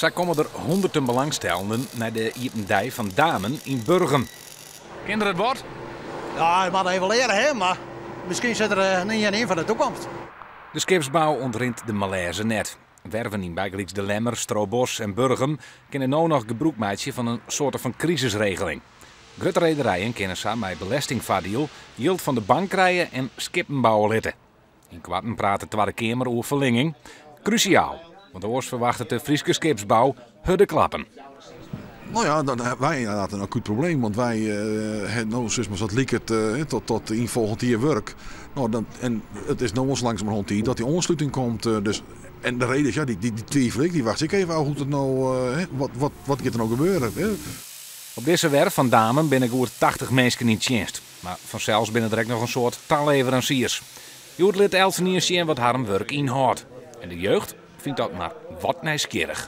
Sa komme der hûnderten belangstellenden nei de iepen dei fan Damen yn Burgum. Kin er it wat? Ja, je moat even leare, hè, mar miskien sit der ien yn fan de takomst. De skipsbou ûntrint de malêze net. Werven yn bygelyks De Lemmer, Strobos en Burgum kinne no noch gebrûk meitsje fan in soarte fan krisisregeling. Grutte rederijen kinne sa mei belestingfoardiel jild fan de bank krije en skippen bouwe litte. Ynkoarten praat de Twadde Keamer oer ferlinging. Krusiaal, want oars ferwachtet de Fryske skipsbou hurde klappen. No ja, dan ha wy ynderdaad in akút probleem, want wy ha no sis mar sa't liket tot yn folgjend jier wurk. No, dan, en it is no al sa langsumerhand tiid dat dy oansluting komt. Dus, en de reders, ja, dy twivele ek, dy wachtsje ek even ôf hoe't it no, wat, wat, wat giet der no gebeuren. Op dizze werf fan Damen binne goed 80 minsken yn tsjinst. Mar fansels binne der ek noch in soad taleveransiers. Hjoed lit eltsenien sjen wat harren wurk ynhâldt. En de jeugd fynt dat mar wat nijsgjirrich.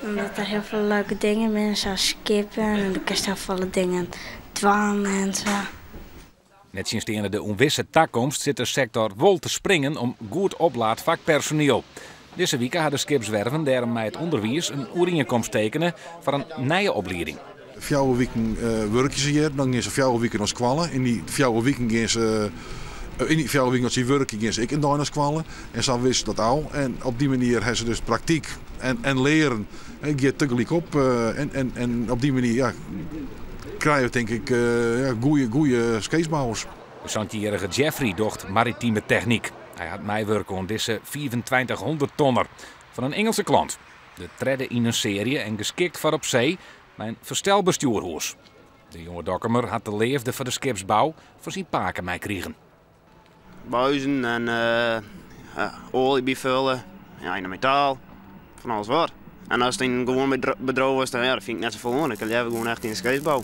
Omdat der hiel folle leuke dingen binne, sa as skippen en do kinst hiel folle dingen dwaan en sa. Nettsjinsteande de ûnwisse takomst sit de sektor wol te springen om goed oplaat fakpersoniel. Dizze wike ha de skipswerven dêrom mei it ûnderwiis in oerienkomst tekene foar in nije oplieding. 4 wiken wurkje se hjir, dan gean se 4 wiken nei skoalle. Yn dy 4 wiken gean se, yn dy 4 wiken as sy wurkje, gean se ek in dei nei skoalle. En sa wikselet dat ôf. En op dy manier ha se dus praktyk en learen giet tegelyk op. En op dy manier, ja, krije we tink ik, ja, goeie skeepsbouwers. De santjinjierrige Jeffrey docht maritime technyk. Hy hat meiwurke oan dizze 2500 tonner fan in Ingelse klant. De tredde yn in searje en geskikt foar op see mei in ferstelber stjoerhûs. De jonge Dokkumer hat de leafde foar de skipsbou fan syn pake meikrigen. Buizen en ja, oalje byfolje, ja, yn de metaal, fan alles wat. En as it yn in gewoan bedriuw is, dan, ja, dat fyn ik net safolle oan. Ik leaver gewoan echt yn de skeepsbou.